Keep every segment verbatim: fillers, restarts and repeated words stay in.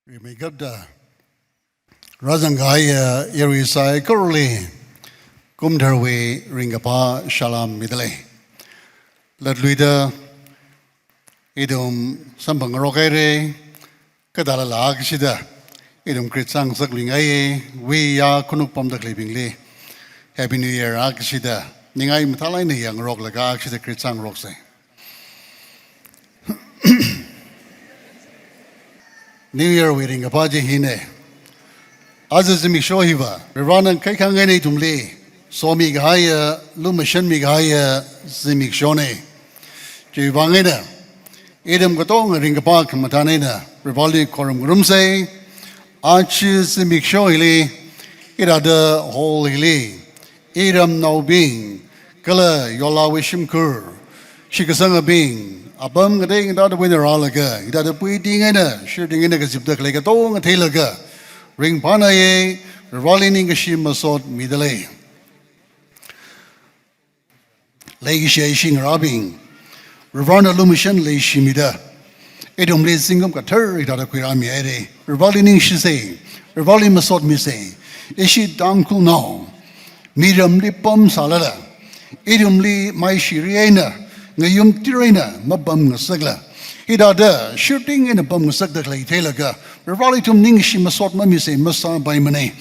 Rimeikapta rāzangkahai, uh, yarui saikorali kumdharwui ringkaphā salam midalei. Latluida ithum samphangngarok haira, kathālala kashida ithum Christ sāngasakluingaiya, wiya khanuk pamda khaleibingli Happy New Year kashida ningai mathālāk eina yangngaroklaga kashida Christ sāngaroksa. New Year wui ringkaphā chi hina. Aja zimiksho hiva Varivarana kaikhang eina ithumli somikahaiya, lumashanmikahaiya zimikshona. Chiwui vang eina ithum katonga ringkaphā khamathān eina Varivarali khorumngarumsa. Aja zimiksho hili, hithāda hall hili iramnaobing kala yolawui shimkhur, shitkasangabing, apam kateingada eina rālaga hithāda puiting eina shirting eina kazipda khalei katonga theilaga ringphānaiya, Varivarali ningkashi masot midalei. Leikashi ishi ngarābing, Varivarana lumashan leishimida ithumli zingkum kathar hithāda khuirāmihaira. Varivarali ningshisa, Varivarali masot misa. Ishi Tangkhulnao miramli pamsālala, ithumli maishiri eina, ngayumtir eina mapamngasakla, hithāda shirting eina pamngasakda khalei theilaga Varivarali ithum ningshi masot mamisa, masāpaimana.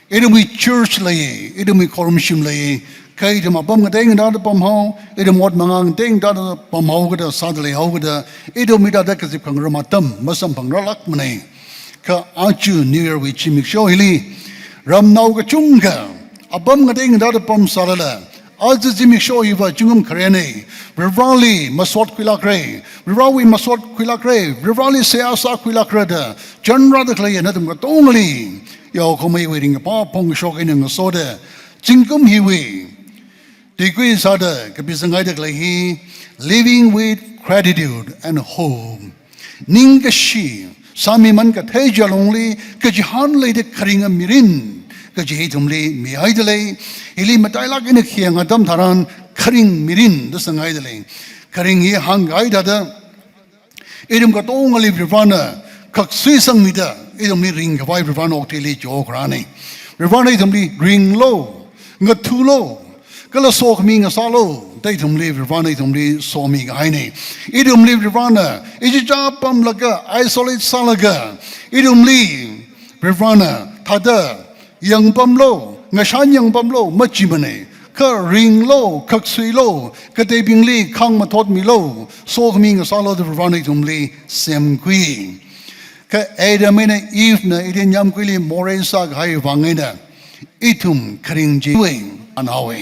Ithumwui church leiya, ithumwui khorumshim leiya, kha ithum apam kateingada pamhao, ithum ot mangang kateingada pamhaokada, sāda leihaokada, ithum hithāda kazip khangarum atam masamphangrarlākmana. Kha aja New Year wui zimiksho hili, ramnao kachungkha apam kateingada pamsālala, aja zimiksho hiva zingkum kharena, Varivarali masot khuilākra, Varivarawui masot khuilākra, Varivarali seihā sākhuilākra da chanrāda khaleiya nathum katongali yaokhameiwui ringkaphā phongshok eina ngasoda, zingkum hiwui tuikui sāda kapisanghaida khalei hi Living with Gratitude and Hope. Ningkashi sāmiman kathei chi alungli kachihān leida kharinga mirin kaji hi ithumli mihaidalei. Hili matailāk eina khayang atam tharan kharing mirin da sanghaidalei. Kharing hi hāngkahai thāda, ithum katongali Varivarana khaksui sangmida ithumli ringkhavai Varivarana okathuili chokharāna. Varivarana ithumli ringlu, ngathalu, kala sokhami ngasālu da ithumli Varivarana ithumli somikahaina. Ithumli Varivarana ichicha pamlaga, isolate sālaga, ithumli Varivarana thāda yangpamlu, ngashan yangpamlu majimana. Kha ringlu, khaksuilu, kateibingli khangmathotmilu, sokhami ngasālu da Varivarana ithumli semkhui. Kha Adam eina Eve na Eden yāmguili morei sākahai vang eina ithum kharing chiwui anhaowa.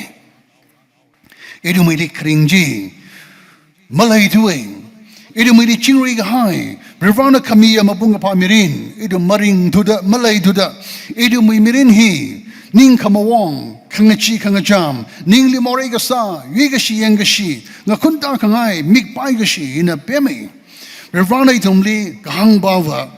Ithumwuili kharing chi maleithuwa. Ithumwuili chingri kahai, Varivarana khamiya mapung kaphā mirin ithum maringthuda, maleithuda, ithumwui mirin hi ning khamawong, khangachee khangacham, ningli morei kasā, yuikashi yangkashi, ngakhunta khangai, mikpai kashi hina pema. Varivarana ithumli kahāngva,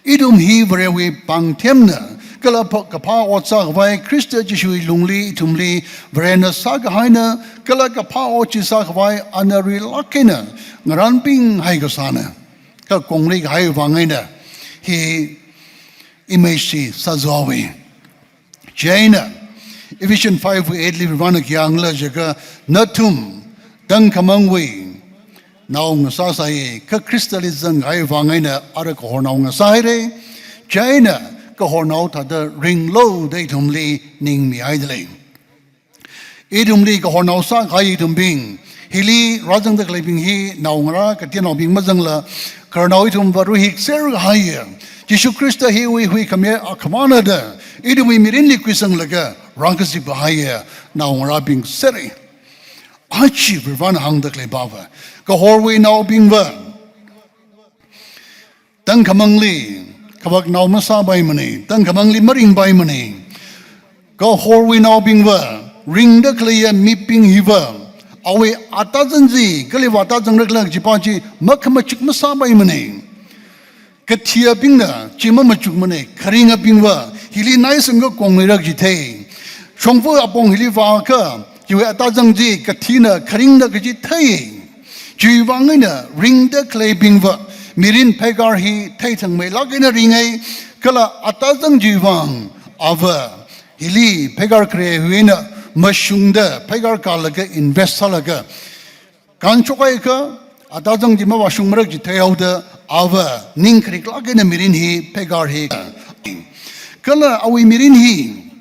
ithum hi Varewui pāngthemna, kala pha-, kaphā ot sākhavai Khrista Jishuwui lungli ithumli Varena sākahaina, kala kaphā ot chi sākhavai ana ruilāk eina ngarānpinghai kasāna. Kha kongri kahai vang eina hi image chi sāzahaowa. Chieina Ephesians five eight li Varivarana khi hāngkhala jiakha, nathum tangkhamangwui nao ngasāsai, kha Khristali zangkahai vang eina ara kahornao ngasāhaira. Chieina kahornao thāda ringlu da ithumli ningmihaidalei. Ithumli kahornao sākahai ithumbing, hili rāzangda khaleibing hi naongarā kateonaobing mazangla, khararnao ithumva ruihik serkahaiya Jishu Khrista hiwui huikhami akhamāna da ithumwui mirinli khuisanglaga rākazip kahaiya naongarābing sera. Aja Varivarana hāngda khaleiva, kahorwui naobingva tangkhamangli khavaknao masāpaimana, tangkhamangli maringpaimana. Kahorwui naobingva, ringda khaleiya mibing hiva, awui atazan chi, kali vātazangra khala kajipa chi makhamachuk masāpaimana. Kathiyabingna chi mamachukmana, kharingabingva hili naisang kakong leirakji thei. Shongfa apong hili vāakha, chiwui atazan chi kathina kharingna kaji thei. Chiwui vang eina ringda khaleibingva, Mirin pheikar hi theithangmeilāk eina ringai, kala atazang chiwui vang ava hili pheikar kharewui eina mashungda pheikar kālaga invest sālaga kānshok haiakha, atazang chi mavāshungmara kaji theihaoda ava ning khariklāk eina mirin hi pheikar hi. Kala awui mirin hi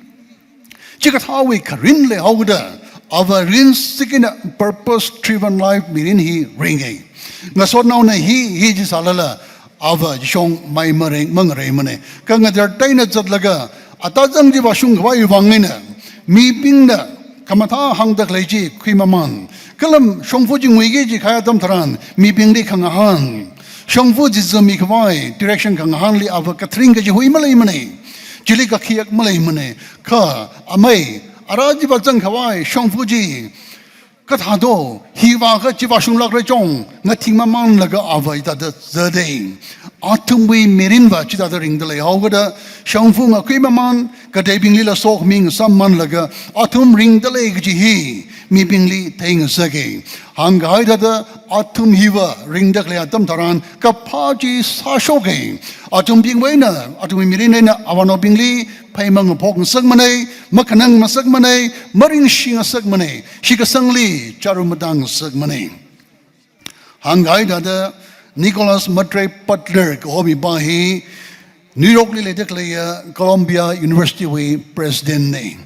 chikathāwui kharin leihaoda, ava rinshik eina purpose driven life mirin hi ringai. Ngasotnaona hi, hi chi sālala, ava chi shongmei mareng mangareimanei. Kha ngadartā eina zatlaga, atazang chi vāshung khavai vang eina, mibingna khamathā hāngda khalei chi khuimamān. Kala shongfa chi nguiki kaji kahai atam tharan, mibingli khangahān, shongfa chi zami khavai direction khangahānli ava katharing kaji hui maleimanei. Chili kakhayak maleimanei. Kha amei, ara chi vāzang khavai shongfa chi kathāda, hi vākha chi vāshunglākra chong, ngathing mamānlaga ava hithāda zatdei. Athumwui mirinva chithāda ringda leihaokida, shongfa ngakhui mamān, kateibinglila sokhami ngasammānlaga, athum ringda lei kaji hi mibingli theingasakei. Hāngkahai thāda, athum hiva ringda khalei atam tharan kaphā chi sāshokei. Athumbingwui eina, athumwui mirin eina avānaobingli phei mangaphok ngasakmanei, makhanang ngasakmanei, maringshi ngasakmanei, shitkasangli chārum matang ngasakmanei. Hāngkahai thāda Nicholas Matthrei Butler kaho mipā hi New Yorkli leida khaleiya Columbia Universitywui presidentnei.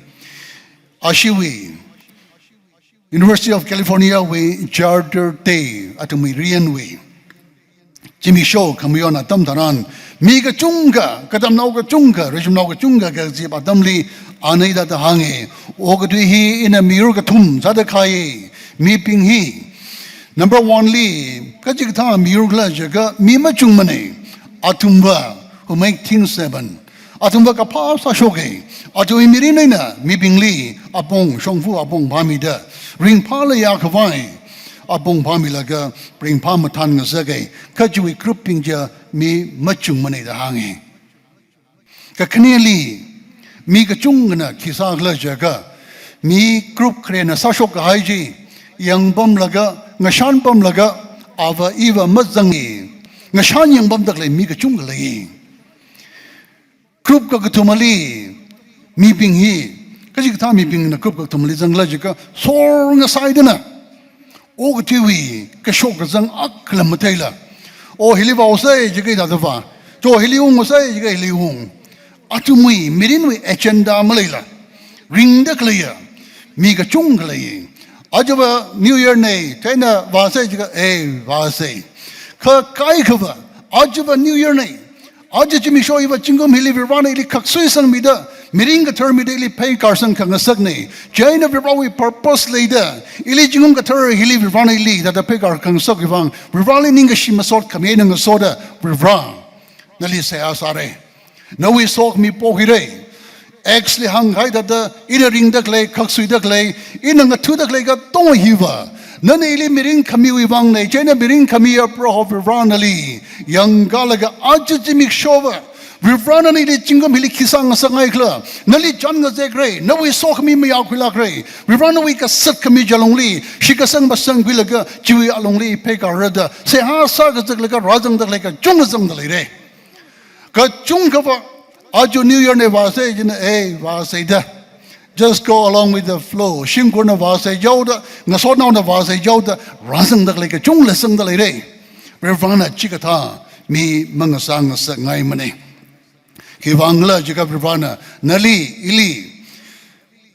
Ashiwui University of Californiawui Charter Day, athumwui riyanwui zimiksho khamayon atam tharan, mi kachungkha, katamnao kachungkha, rishimnao kachungkha kazip atamli, ana hithāda hānge, okathui hi ina miyur kathum sāda khai, mibing hi. Number one li, kachikathā miyur khala jiakha mi machungmanei, athumva, who make things happen. Athumva kaphā sāshokei, athumwui mirin eina mibingli apong, shongfa apong phāmida, ringphā leiya khavai apong phāmilaga, ringphā mathān ngasakei, kha chiwui groupbing chiya mi machungmanei da hānge. Kakhaneli, mi kachungkhana khi sākhala jiakha, mi group kharena sāshok kahai chi yangpamlaga, ngashanpamlaga, ava iva mazange, ngashan yangpamda khalei mi kachungkha lei. Group kakathumali mibing hi, kachikathā mibingna group kakathumali zangkhala jiakha, sor ngasaidana, okathuiwui kashok kazang akhala matheila, o hili vāosei jiakha hithāda vā, cho hili ungosei jiakha hili ung. Athumwui mirinwui agenda maleila, ringda khaleiya mi kachungkha lei. Ajava New Year nei, chieina vāsei jiakha, eh, vāsei. Kha kaikhava, ajava New Year nei, aja zimiksho hiva zingkum hili Varivarana ili khaksui sangmida, mirin kathar mida ili pheikar sangkhangasaknei. Chieina Varivarawui purpose leida, ili zingkum kathar hili Varivarana ili hithāda pheikar khangasak hi vang, Varivarali ningkashi masot khami eina ngasoda, Varivara, nali seihā sāra. Nawui sokhami pokhuira. X li hāngkahai thāda, ina ringda khalei, khaksuida khalei, ina ngathuda khalei katonga hiva, nana ili mirin khamiwui vangnei, chieina mirin khamiya Proho Varivara nali yangkalaga aja zimikshova, Varivarana ili zingkum hili khi sāngasakngaikhala, nali chān ngazekra, nawui sokhami mayākhuilākra, Varivarana nawui kasat khami chi alungli shitkasang masangkhuilaga chiwui alungli pheikar rāda, seihā sākazaklaga rāzangda khalei kachungkha zangda leira. Kachungkhava, aja New Year nei vāsei jina, eh, vāseida. Just go along with the flow. Shimkhurna vāsei jaoda, ngasotnaona vāsei jaoda, rāzangda khalei kachungkha zangda leira. Varivarana chikathā mi mangasāngasakngaimanei. Khiwui vangkhala jiakha Varivarana nali, ili,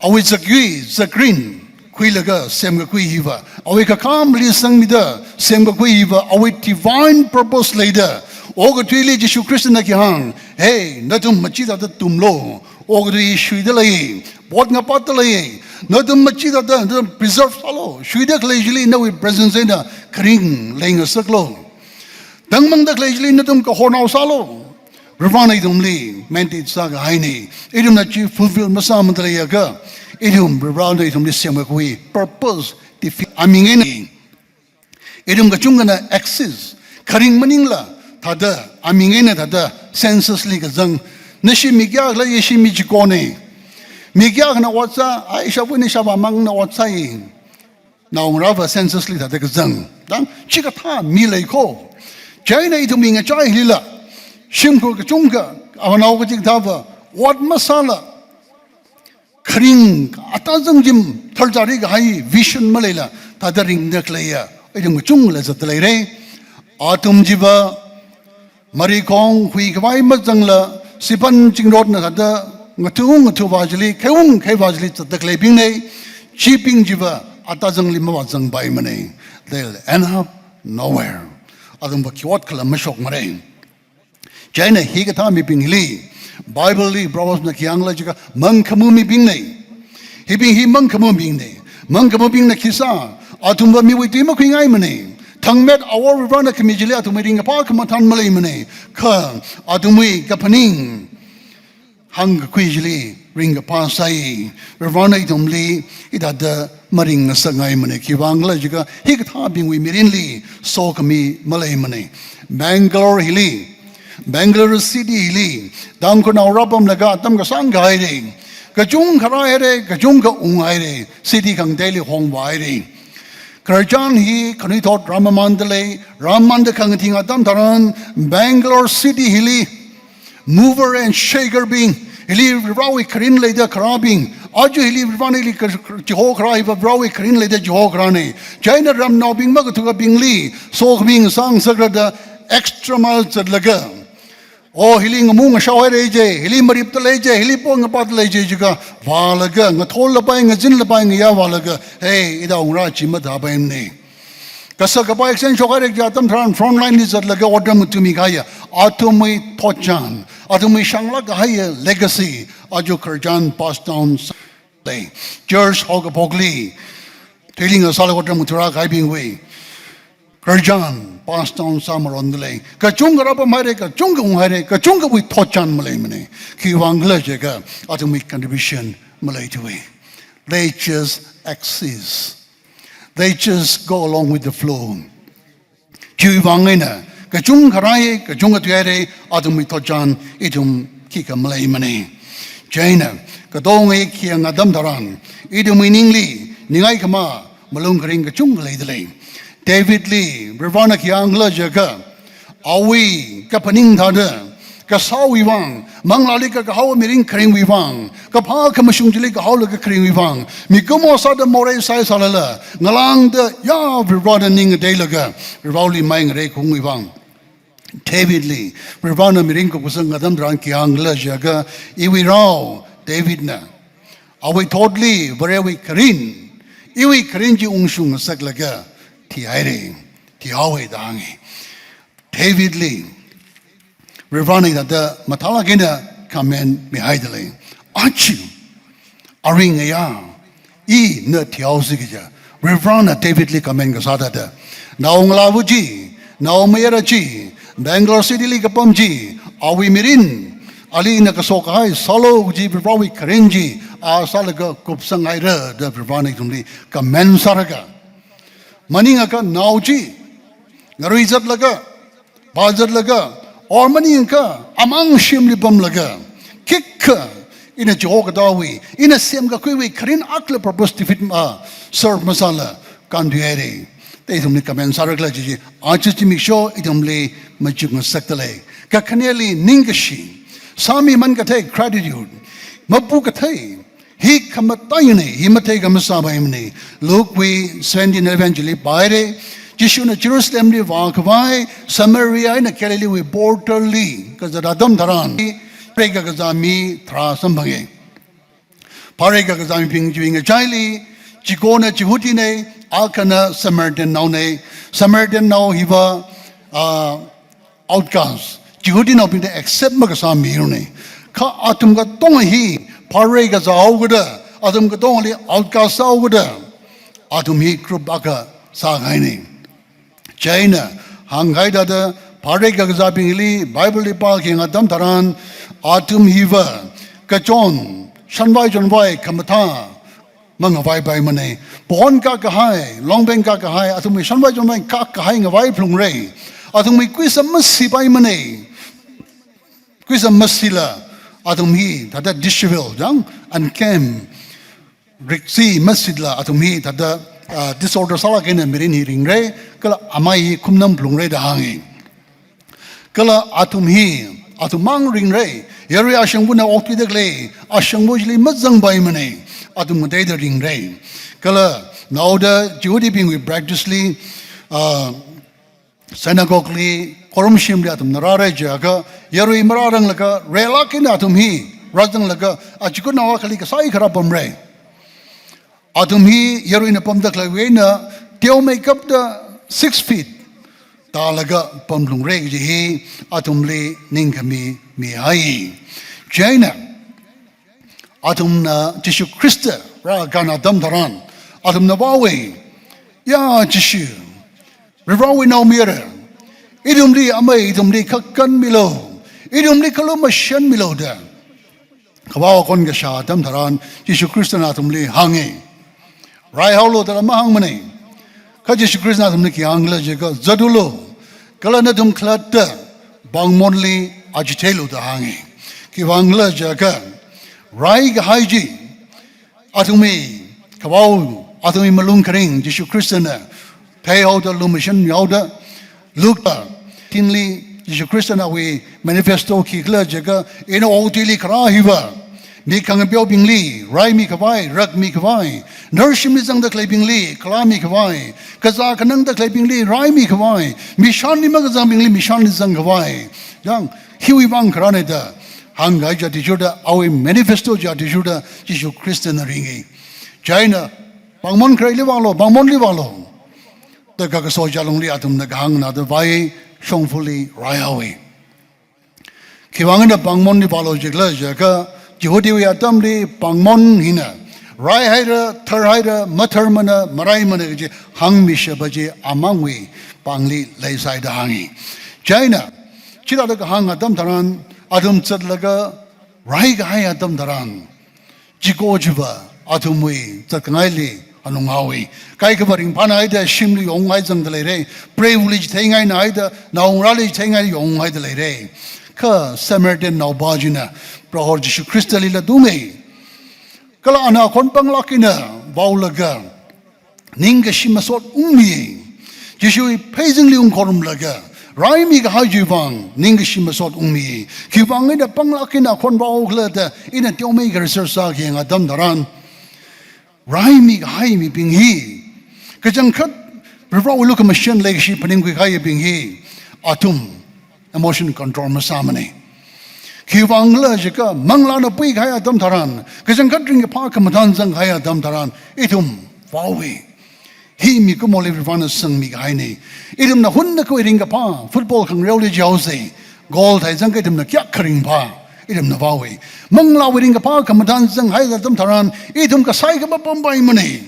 awui zakyui, zakrin khuilaga semkakhui hiva, awui kakhamli sangmida semkakhui hiva, awui divine purpose leida, okathuili Jishu Khristana khi hāng, "Hey, nathum machithāda tumlu, okathui shuida lei, pot ngapatda lei, nathum machithāda, nathum preserve sālu, shuida khalei chili nawui presence eina kharing leingasaklu. Tangmangda khalei chili nathum kahornao sālu." Varivarana ithumli mandate sākahainei. Ithumna chi fulfill masāmada leiakha, ithum Varivarana ithumli semkakhui purpose defeat aming eina. Ithum kachungkhana access, kharing maningla, thāda, aming eina thāda, census li kazang. Nashi mi kayākhala, ishi mi chikonei. Mi kayākhana ot sā, ai, ishāvā nishāvā mangna ot sāi. Naongarāva census li thāda kazang. Dang, chikathā mi lei kho. Chieina ithumwui ngachai hilila, shimkhur kachungkha, avanao kachikathāva, ot masāla, kharing atazang jim tharchari kahai vision maleila, thāda ringda khaleiya, ithum kachungla zatda leira. Athum chiva, marikhong huikhavai mazangla, siphan chingrotna thāda, ngathu ngathuva chili, khaiung khaiva chili zatda khaleibingna, chibing chiva, atazangli mavāzangpaimana. They'll end up nowhere. Athumva khi ot khala mashokmara. Chieina hikathā mibing hili, Bible li Proverbs na khi hāngkhala jiakha mangkhamā mibingna. Hibing hi mangkhamā mibingna. Mangkhamābingna khi sā, athumva miwui tui makhuingaimana. Thangmet awor Varena khami chili athumwui ringkaphā khamathān maleimana. Kha athumwui kaphaning hāngkakhui chili ringkaphā sāi. Varena ithumli hithāda maringngasakngaimana. Khiwuivang khala jiakha hikathābingwui mirinli sokhami maleimana. Bangalore hili, Bangalore city hili, Tangkhulnao rāpamlaga atam kasāngkha haira. Kachungkha rāhaira, kachungkha unghaira, city khangateili hongvāhaira. Khararchan hi khanuithot rāmamānda lei, rāmamānda khangathing atam tharan, Bangalore city hili, mover and shaker bing, hili Varewui kharin leida kharābing, aja hili Varena ili ka-, ka-, chihokharā hiva Varewui kharin leida chihokharāna. Chieina ramnaobing makathukabingli, sokhami sāngasakra da extra mile zatlaga, o hili ngamung ngashaohaira je, hili maripta lei je, hili pongapata lei je jiakha, vālaga, ngathorlapai, ngazinlapai, ngayā vālaga, hey, ida ungra chi mathāpaimana. Kasak kapai extend shokhaira jiakha atam tharan front line li zatlaga otram ngathumi kahaiya, athumwui thotchan, athumwui shānglāk kahaiya legacy, aja khararchan pass down sālei. Church haokaphokli, theiling asāla otram ngathura kahaibingwui khararchan pass down sāmarondalei. Kachungkha rāpamhaira, kachungkha unghaira, kachungkhawui thotchan maleimana. Khiwuivang khala jiakha athumwui contribution maleithuwa. They just exist. They just go along with the flow. Chiwuivang eina, kachungkha rāi, kachungkha thuihaira, athumwui thotchan ithum khikha maleimana. Chieina, katonga khayang atam tharan, ithumwui ningli, ningai khamā, malung kharing kachungkha leidalei. Davidli, Varena khi hāngkhala jiakha, awui kaphaning thāda, kasāwui vang, manglāli kakahao mirin kharingwui vang, kaphā khamashung chili kahaolaga kharingwui vang, mikumo sāda morei sāi sālala, ngalāngda ya Varena ning ngateilaga, Vareli mai ngarei khaungwui vang. Davidli, Varena mirin kupkasang atam tharan khi hāngkhala jiakha, iwui rao, Davidna, awui thotli, Varewui kharin, iwui kharin chi ungshung ngasaklaga, thihaira, thihaowa da hānga. Davidli, Varena hithāda mathālāk eina comment mihaidalei. Aja, aring aya, ina thihaosi kaja, Varena Davidli comment kasā thāda. Naongalāva chi, naomayara chi, Bangalore city li kapam chi, awui mirin, ali ina kaso kahai sālu kaji Varewui kharin chi, a sālaga kupsanghaira da Varena ithumli comment sālaga. Maningakha nao chi, ngarui zatlaga, vā zatlaga, or maningakha, amang shimli pamlaga, khikha, ina chiho katāwui, ina semkakhuiwui, kharin akhala purpose defeat ma, serve masāla, kānthuihaira. Da ithumli comment sārakhala chi chi, aja zimiksho ithumli machuk ngasakdalei. Kakhaneli ningkashi, sāmiman kathei gratitude, mapu kathei, hi khamataiyana, hi mathei khamasāpaimana. Luke wui seventeen eleven chili pāhaira, Jishuna Jerusalemli vākhavai, Samaria eina Galilee wui border li, kazat atam tharan, pharei kakazā mi tharā samphanga. Pharei kakazā mibing chiwui ngachaili, chikona Jihudina, akhana Samaritan naona, Samaritan nao hiva, ah, outcast, Jihudinaobingna accept makasā mirana. Kha athum katonga hi, pharei kazāhaokada, athum katongali outcast sāhaokada, athum hi group akha sākahaina. Chieina, hāngkahai thāda, pharei kakazābingli, Bible li pākhayang atam tharan, athum hiva, kachon, shanvai chonvai, khamathā, mangavaipaimana. Pahon kākahai, longbeng kākahai, athumwui shanvai chonvai kākahai ngavai phalungra. Athumwui kuisam masipaimana. Kuisam masila, athum hi, thāda disheveled, jang, unkempt. Riksi masila, athum hi, thāda, ah, disorder sālāk eina mirin hi ringra, kala amai hi khumnam phalungra da hānga. Kala athum hi, athum mang ringra. Yarui ashangvana okthuida khalei ashangva chili mazangpaimana. Athum ngateida ringra. Kala naoda Jihudibingwui practice li, ah, synagogue li, khorumshimli athumna rāra jiakha, yarui marāranglaga, reilāk eina athum hi rāzanglaga, achikut nao akhali kasai kharā pamra. Athum hi yaruina pamda khaleiwui eina teomeikapta six feet tālaga pamlungra kaji hi athumli ningkhami mihai. Chieina athumna Jishu Khrista rākahāng atam tharan, athumna vāva, "Ya Jishu, Varivarāwui Naomayara, ithumli amei, ithumli kakan milu, ithumli khalumashan milu," da kavao akhon kashā atam tharan, Jishu Khristana athumli hānga. Raihaolu dala mahāngmana. Kha Jishu Khristana athumli khi hāngkhala jiakha, "Zatulu, kala nathum khalatta pāngmonli achitheilu," da hānga. Khiwuivang khala jiakha, raikahai chi athumwui kavao, athumwui malung kharing Jishu Khristana theihaoda, lumashanmihaoda, Luke thingli Jishu Khristana awui manifesto khikhala jiakha, ina okathuili kharā hiva mik khangapeobingli raimi khavai, rakmi khavai, nursing shimli zangda khaleibingli khalami khavai, kazā kanangda khaleibingli raimi khavai, mishanli makazangbingli mishanli zang khavai. Yang, hiwui vang kharāna da hāngkahai chi athishurda, awui manifesto chi athishurda Jishu Khristana ringa. Chieina, "Pāngmon khareili vālu, pāngmonli vālu," da kakaso chi alungli athumna kahāngna da vāi, shongfali raihaowa. Khiwuivang eina pāngmonli vālu jikhala jiakha, Jihudiwui atamli pāngmon hina raihaira, tharhaira, matharmana, maraimana kaji hāngmishapa chi amangwui pāngli leisai da hānga. Chieina, chithāda kahāng atam tharan, athum zatlaga raikahai atam tharan, chiko chiva athumwui zatkhangaili hanunghaowa. Kaikhava ringphāna haida shimli yonghai zangda leira. Preiva̱li chitheingaina haida, naongarāli chitheingai yonghaida leira. Kha Samaritan naopa china Proho Jishu Khristali latungmei. Kala ana akhon panglāk eina vaolaga, ningkashi masot ungmi. Jishuwui pheizinli ungkhorumlaga, raimi kahai chiwui vang ningkashi masot ungmi. Khiwuivang eina panglāk eina akhon vaokhala da ina teomei kha research sākayang atam tharan, raimi kahai mibing hi, kachangkhat Varivarāwui lukhamashan leikashi phaningkhui kahaibing hi, athum emotion control masāmana. Khiwuivang khala jiakha, manglāna puikahai atam tharan, kachangkhat ringkaphā khamathān zangkahai atam tharan, ithum vaowa. Hi mikumoli Varivarāna sangmi kahaina. Ithumna hunna khui ringkaphā, football khangareoli jihaosa, goal theizangkha ithumna kayākha ringphā, ithumna vaowa. Manglāwui ringkaphā khamathān zanghai atam tharan, ithum kasai kha mapampaimana.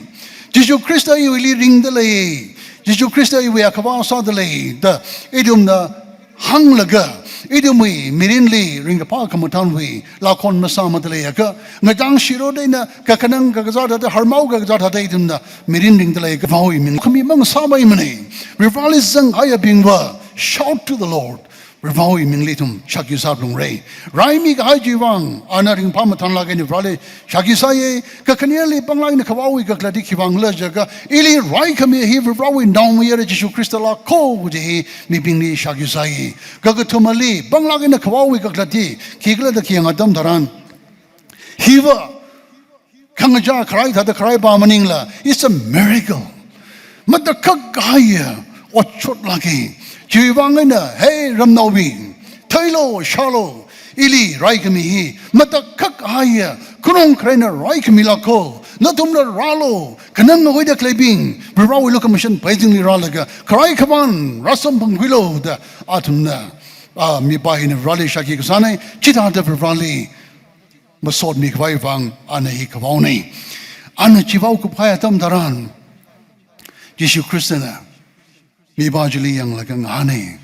Jishu Khrista iwuili ringda lei, Jishu Khrista iwui akhavā sāda lei da ithumna hānglaga, ithumwui mirinli ringkaphā khamathānwui lākhon masāmada leiakha, ngachang shiro da ina kakhanang kakazā thāda, harmao kakazā thāda ithumna mirin ringda leiakha, Varivarāwui ming khami mang sāpaimana. Varivarāli zanghaiyabingva, shout to the Lord. Varivarāwui mingli ithum shākhi sāphalungra. Raimi kahai chiwui vang, ana ringphā mathānlāk eina Varivarāli shākhi sāya. Kakhaneli panglāk eina kavao kakhalat hi khiwui vang khala jiakha, ili raikhami hi Varivarāwui Naomayara Jishu Khristala kho kaji hi mibingli shākhi sāya. Kakathumali, panglāk eina kavao kakhalat hi khikhala da khayang atam tharan, hiva khangachā kharai thāda kharaipa maningla, it's a miracle. Matakhak kahaiya otshot lāka. Chiwui vang eina, hey ramnaobing, theilu, shālu, ili raikhami hi matakhak kahaiya, khanong kharaina raikhamila kho. Nathumla rālu, khanang ngahuida khaleibing, Varivarāwui lukhamashan pheizingli rālaga, kharai khavān rāsamphangkhuilu da athumna, ah, mipa hina Varivarāli shākhi kasāna. Chithāda Varivarāli masotmi khavai vang ana hi kavaona. Ana chi vaokup kahai atam tharan, Jishu Khristana mipa chili yanglaga ngahāna.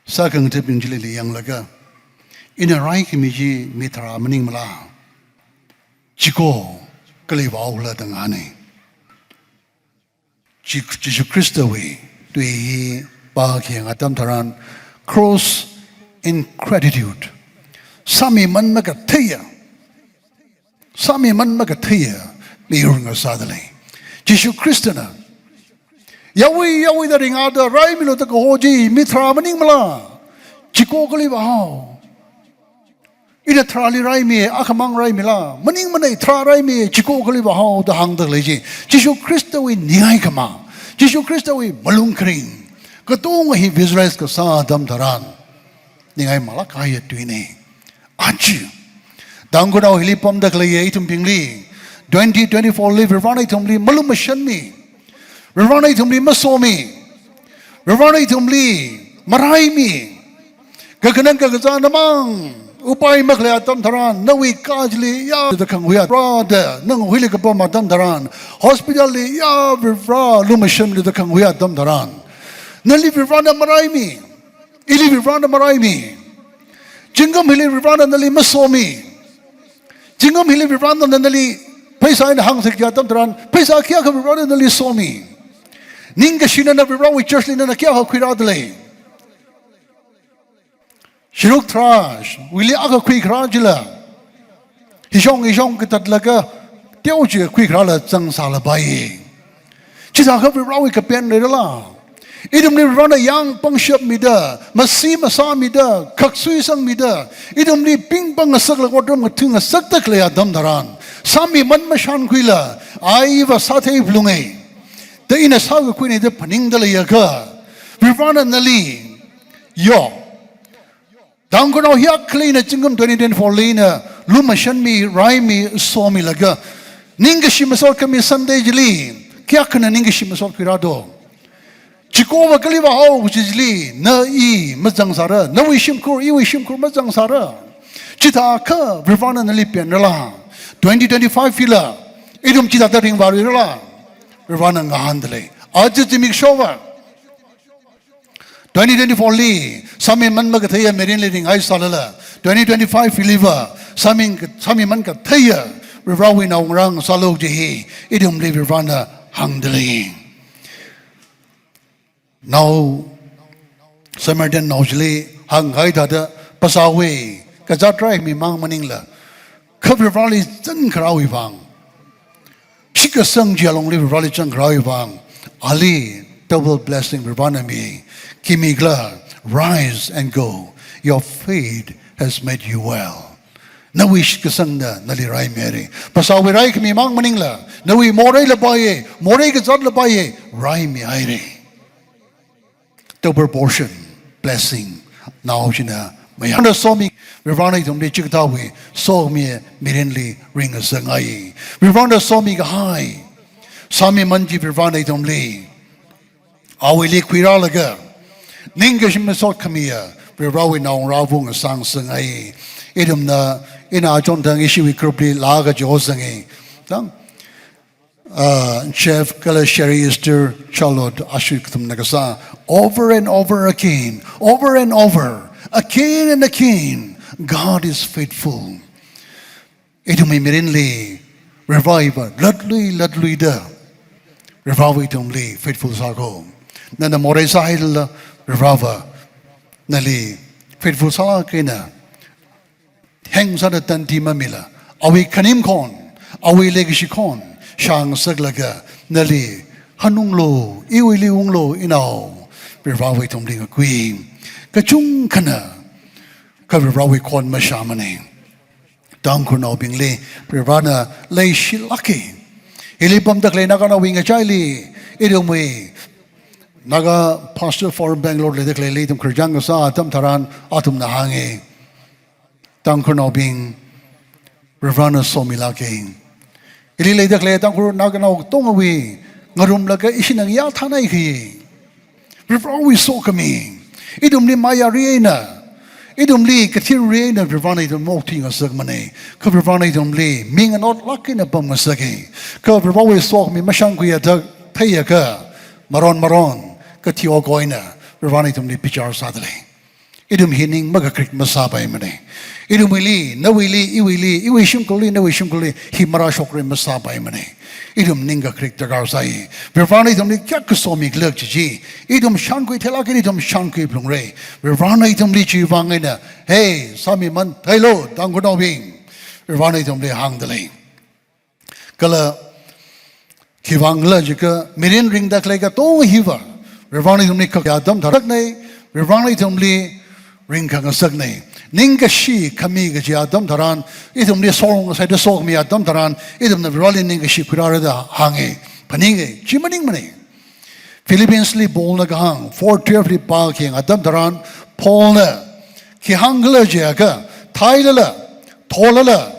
Sākhangatha̱bing chili yanglaga, ina raikhami chi mi tharā maningmala? Chiko, kali vaokhala da ngahāna. Ji-, Jishu Khristawui tui hi pākhayang atam tharan, gross ingratitude, sāmiman makatheiya, sāmiman makatheiya miyur ngasāda lei. Jishu Khristana Yāwui, yāwui da ringda raimilu da kaho chi, mi tharā maningmala? Chiko kali vāhao. Ina tharāli raimi, akhamang raimila? Maningmana, tharā raimi, chiko kali vāhao da hāngda lei chi. Jishu Khristawui ningai kama, Jishu Khristawui malung kharing, katonga hi visualize kasā atam tharan, ningai malak kahai tuina. Aja, Tangkhulnao hili pamda khaleiya ithumbingli, twenty twenty-four li Varivarana ithumli malumashanmi, Varivarana ithumli masomi, Varivarana ithumli maraimi. Kakhanang kakazā namang upai makhalei atam tharan, nawui ka chili ya da khanghuiya, Varivara da nang huili kapam atam tharan, hospital li ya Varivara lumashanli da khanghuiya atam tharan, nali Varivarana maraimi, ili Varivarana maraimi. Zingkum hili Varivarana nali masomi. Zingkum hili Varivarana nali pheisā eina hāngsak kaji atam tharan, pheisā kayākha Varivarana nali somi. Ningkashina Varivarawui church li nana kayākha khuirāda lei? Sharuk tharāwuili akha khuikharā chila, hishong hishong katatlaga, teochi khuikharāla zangsālapai. Chithākha Varivarawui kapen leirala? Ithumli Varivarana yāng pangshap mida, masi masā mida, khaksui sangmida, ithumli pingpang ngasaklaga otram ngathangasakda khalei atam tharan, sāmiman mashankhuila, ai va sāthei phalunga da ina sākakhuina da phaningda leiakha, Varivarana nali, yo, Tangkhulnao hiyākha leina zingkum twenty twenty-four li ina lumashanmi, raimi, somilaga, ningkashi masot khami Sunday chili kayākhana ningkashi masot khuirā do? Chiko va kali vāhao kaji chili na i mazangsāra, nawui shimkhur, iwui shimkhur mazangsāra. Chithākha Varivarana nali penrala? Twenty twenty-five hila ithum chithāda ringvāluirala? Varivarana ngahānda lei. Aja zimiksho va, twenty twenty-four li sāmiman makatheiya mirinli ringhaisālala, twenty twenty-five hili va sāmi, sāmiman katheiya Varivarawui naongarā ngasālu kaji hi ithumli Varivarana hāngda lei. Nao, Samaritan nao chili hāngkahai thāda, phasāwui kazāt raimi mang maningla, kha Varivarali zankharāwui vang, shitkasang chi alungli Varivarali zankharāwui vang, ali double blessing Varivarana mi. Khi mikhala? "Rise and go. Your faith has made you well." Nawui shitkasangna nali raimihaira. Phasāwui raikhami mang maningla, nawui morei lapaiya, morei kazāt lapaiya, raimihaira. Double portion blessing nao china mayāda somi. Varivarana ithumli chikathāwui somi mirinli ringngasakngai. Varivarana somikahai sāmiman chi Varivarana ithumli awuili khuirālaga, ningkashi masot khamiya Varivarawui naongarāva ngasāngasakngai. Ithumna, ina achon thang ishiwui group li laga josanga. Thang, uh, Jeff kala Sherry, Esther, Charlotte, ashi kathumna kasā, over and over again, over and over, again and again, God is faithful. Ithumwui mirinli Varivara va latlui latluida Varivara ithumli faithful sākho. Nana morei sāhailala, Varivara va nali faithful sālāk eina, heng sāda tandi mamila, awui khanim khon, awui leikashi khon shāngasaklaga, nali hanunglu, iwuili unglu inao, Varivara va ithumli ngakhui. Kachungkhana kha Varivarawui khon mashāmana. Tangkhulnaobingli Varivarana leishilāka. Hili pamda khalei Naganaowui ngachaili, ithumwui Naga Pastor Forum Bangalore leida khaleili ithum khararchān kasā atam tharan athumna hānga, Tangkhulnaobing, Varivarana somilāka. Hili leida khalei Tangkhul Naganao katongawui ngarumlaga ishina ngayā thānai khi, Varivarawui sokhami, ithumli mayāri eina, ithumli kathirri eina Varivarana ithum maokthuingasakmana. Kha Varivarana ithumli mi nganotlāk eina pamngasaka. Kha Varivarawui sokhami mashānkhuiya thāda theiakha, maron maron kathi okho eina Varivarana ithumli bichar sāda lei. Ithum hi ning makakrik masāpaimana. Ithumwuili, nawuili, iwuili, iwui shimkhurli, nawui shimkhurli hi marāshokra masāpaimana. Ithum ning kakrik darkar sāi. Varivarana ithumli kayākha somikhala kaji chi ithum shānkhui theilāk eina ithum shānkhui phalungra. Varivarana ithumli chiwui vang eina, hey, sāmiman theilu, Tangkhulnaobing, Varivarana ithumli hāngda lei. Kala Khiwuivang khala jiakha, mirin ringda khalei katonga hiva Varivarana ithumli khakha atam tharan ngasaknei, Varivarana ithumli ringkhangasaknei. Ningkashi khami kaji atam tharan, ithumli sorngasaida sokhami atam tharan, ithumna Varivarali ningkashi khuirāra da hānga, phaninga, chi maningmanei. Philippians li Paulna kahāng four twelve li pākhayang atam tharan, Paulna khi hāng khala jiakha, thailala, tholala,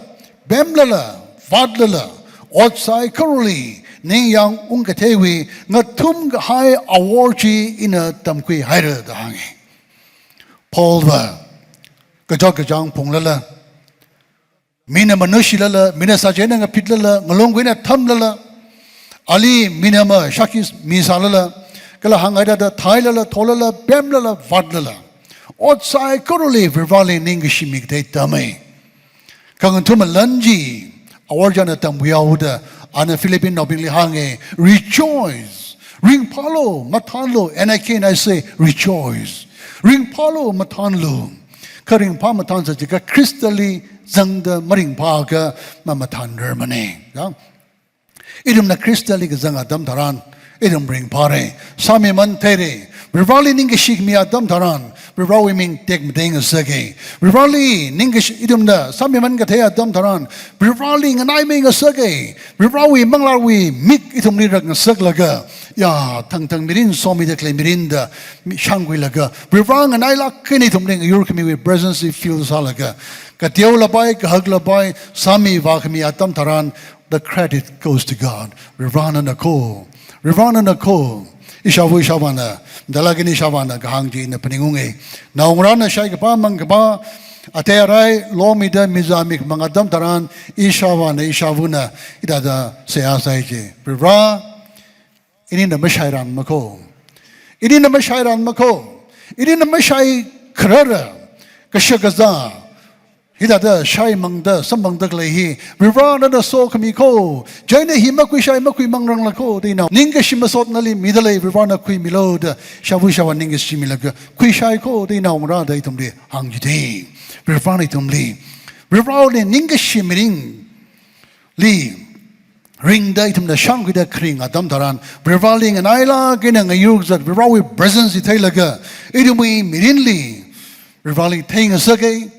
pemlala, vātlala, ot saikorali ningyāng ungkatheiwui ngathumkahai awor chi ina tamkhuihaira da hānga. Paulva kachot kachāng phunglala, mina manushilala, mina sāchina ngaphitlala, ngalung kuina thamlala, ali mina mashakki misālala, kala hānghaida thailala, tholala, pemlala, vātlala, ot saikorali Varivarali ningkashi mikathei tamei. Kha ngathum malan chi awor china tamkhuihaoda, ana Philippinaobingli hānga, rejoice. Ringphālu, mathānlu, and again I say, rejoice. Ringphālu, mathānlu. Kha ringphā mathān sā jiakha Khristali zangda maringphāakha mamathānrarmanei. Ya? Ithumna Khristali kazang atam tharan, ithum ringphāra, sāmiman theira, Varivarali ningkashi khami atam tharan, Varivarawui ming tekmateingasaka. Varivarali ningkashi, ithumna sāmiman kathei atam tharan, Varivarali nganaimeingasaka. Varivarawui manglāwui mik ithumli rakngasaklaga, ya, thangthang mirin somida khalei mirinda mi shānkhuilaga, Varivara nganailāk eina ithumli ngayurkhamiwui presence feel sālaga, kateolapai, kahaklapai sāmivākhami atam tharan, the credit goes to God. Varivarana kho, Varivarana kho. Ishāva ishāvāna, dalagin ishāvāna kahāng chi ina phaningunga. Naongarāna shaikaphā mangkaphā, atei arai lomida mizāmi khamang atam tharan, ishāvāna, ishāvana hithāda seihā sāi chi. Varivara, inina mashairanma kho. Inina mashairanma kho. Inina mashaikharara kashak kazā, hithāda shaimangda, samphangda khalei hi, Varivara nana sokhami kho. Chieina hi makhuishai, makhuimangrangla kho, da ina ningkashi masot nali midalei, Varivarana khuimilu da, ishāva ishāvā ningkashi milaga, khuishai kho, da ina naongarāda ithumli hāngchithei. Varivarana ithumli, Varivarali ningkashi mirin li ringda ithumna shānkhuida kharing atam tharan, Varivarali nganailāk eina ngayur kazat, Varivarawui presence chi theilaga, ithumwui mirinli Varivarali theingasaka,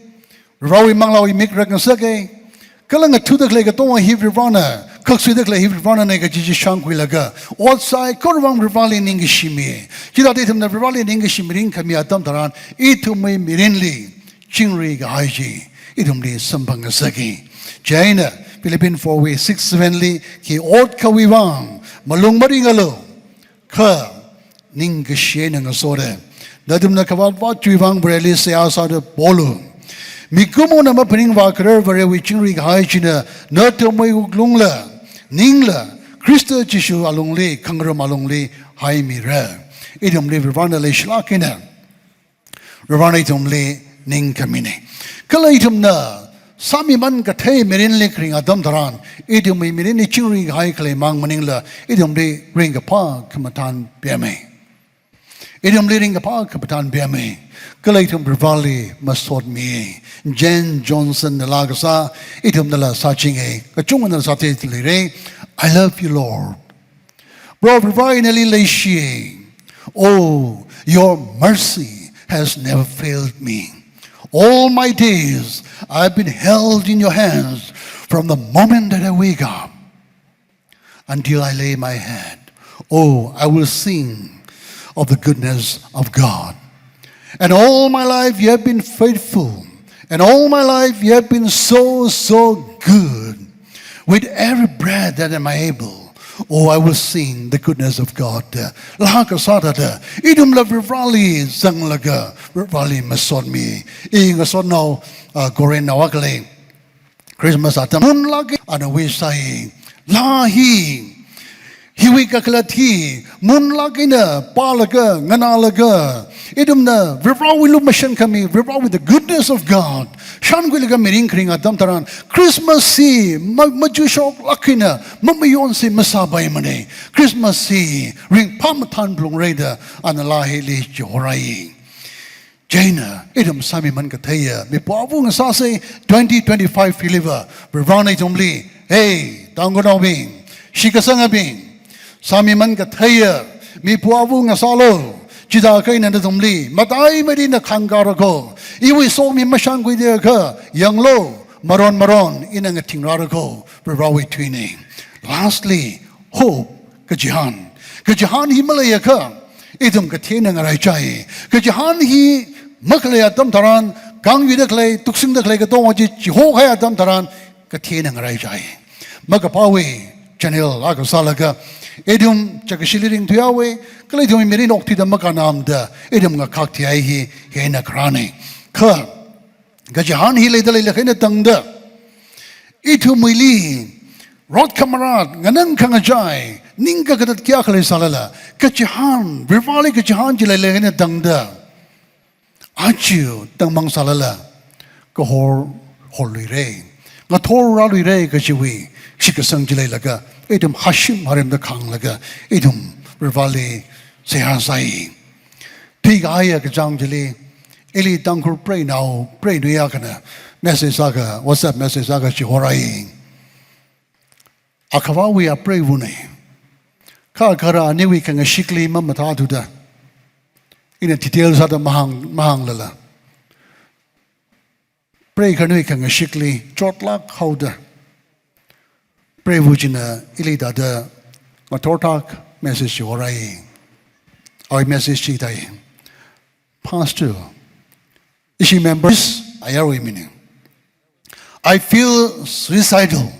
Varivarawui manglāwui mik rakngasaka, kala ngathuda khalei katonga hi Varivarana, khaksuida khalei hi Varivarananei kaji chi shānkhuilaga, ot saikorawui vang Varivarali ningkashi mi. Chithāda ithumna Varivarali ningkashi mirin khami atam tharan, ithumwui mirinli chingri kahai chi ithumli samphangngasaka. Chieina Philippians four wui six seven li, khi ot akhawui vang malung maringalu, kha ningkashi eina ngasora. Nathumna khavāt vātwui vang Vareli seihā sāda polu. Mikumona maphaningvākharar Varewui chingri kahai china nathumwui wuklungla, ningla, Khrista Jishu alungli, khangarum alungli haimira. Ithumli Varivarana leishilāk eina, Varivarana ithumli ningkhaminei. Kala ithumna sāmiman kathei mirinli kharing atam tharan, ithumwui mirinli chingri kahai khalei mang maningla, ithumli ringkaphā khamathān pemei. Ithumli ringkaphā khamathān pemei. Kala ithum Varivarali masotmi. Jane Johnson na laa kasā, ithumnala sāchinga. Kachungana sāthei leira. I love you, Lord. Proho Varivara, ina nali leishi. Oh, your mercy has never failed me. All my days I have been held in your hands from the moment that I wake up until I lay my head. Oh, I will sing of the goodness of God. And all my life you have been faithful. And all my life you have been so, so good. With every breath that am I able, oh, I will sing the goodness of God. Laa kasā thāda, ithumla Varivarali zanglaga, Varivarali masotmi. I ngasotnao, ah, Korean nao akha lei. Christmas atam munlāk eina ana wish sāi. Laa hi, hiwui kakhalat hi munlāk eina pālaga, nganālaga, ithumna Varivarawui lumashan khami, Varivarawui the goodness of God shānkhuilaga mirin kharing atam tharan, Christmas hi ma-, machuishoklāk eina, mamayonsi masāpaimanei. Christmas hi ringphā mathān phalungra da ana laa hili chihorai. Chieina, ithum sāmiman katheiya mipā vung sāsa. Twenty twenty-five hiliva, Varivarana ithumli, hey, Tangkhulnaobing, shitkasangabing, sāmiman katheiya, mipu avu ngasālu, chithākha ina nathumli mataimeida ina khangkāra kho, iwui somi mashānkhuida kha, yanglu, maron maron ina ngathing rāra kho, Proho Varewui tuina. Lastly, hope, kachihān. Kachihān hi maleiakha, ithum kathina ngaraichai. Kachihān hi makhalei atam tharan, khangyuida khalei, tuksingda khalei katonga chi chihokahai atam tharan, kathina ngaraichai. Makaphāwui channel akha sālaga, ithum chākashili ringthuihaowa, kala ithum mirin okthuida makannamada, ithum ngakhak thihai hi, hina kharāna. Kha, kachihān hi leida leilakha eina tangda, ithumwuili, rot khamarat, nganang khangachai, ning kakatat kayākha leisālala, kachihān, Vareli kachihān chi leilakha eina tangda, aja tangmang sālala, kahor horluira, ngathor rāluira kajiwui shitkasang chi leilaga, ithum hashim harimda khanglaga, ithum Vareli seihā sāi. Phikahaiya kachāng chili, ili Tangkhul preinao, preinui akhana, message akha, WhatsApp message akha chihorai. Akhavawui apreivana. Kha kharā aniwui khangashikli mamathāthuda, ina detail sāda mahāng, mahānglala, prei khanui khangashikli chotlāk haoda, preiva china ili thāda ngathor thak message chihorai. Awui message chi thāi. Pastor, ishi members ayarwui mina. I feel suicidal.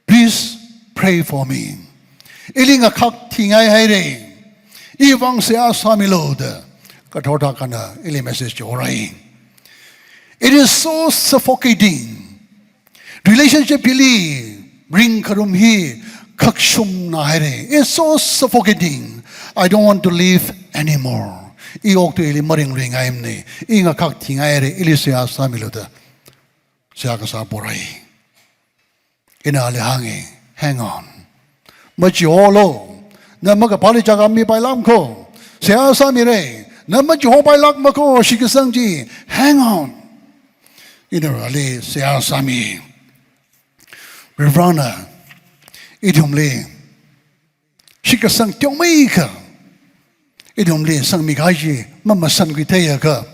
Please pray for me. Ili ngakhak thingai haira. Iwui vang seihā sāmilu da, ngathor thak akhana ili message chihorai. It is so suffocating. Relationship hili ringkharum hi khakshumna haira. It's so suffocating. I don't want to live anymore. I okathuili maringringaimana. I ngakhak thingai haira. Ili seihā sāmilu da, seihā kasā porai. Ina ali hānga, hang on. Machiholu. Na makaphāli chākha mipailāk kho. Seihā sāmira. Na machihopailāk makho shitkasang chi. Hang on. Ina ali seihā sāmi. Varena ithumli shitkasang teomeikha ithumli sangmikahai chi mamasan khuitheiakha,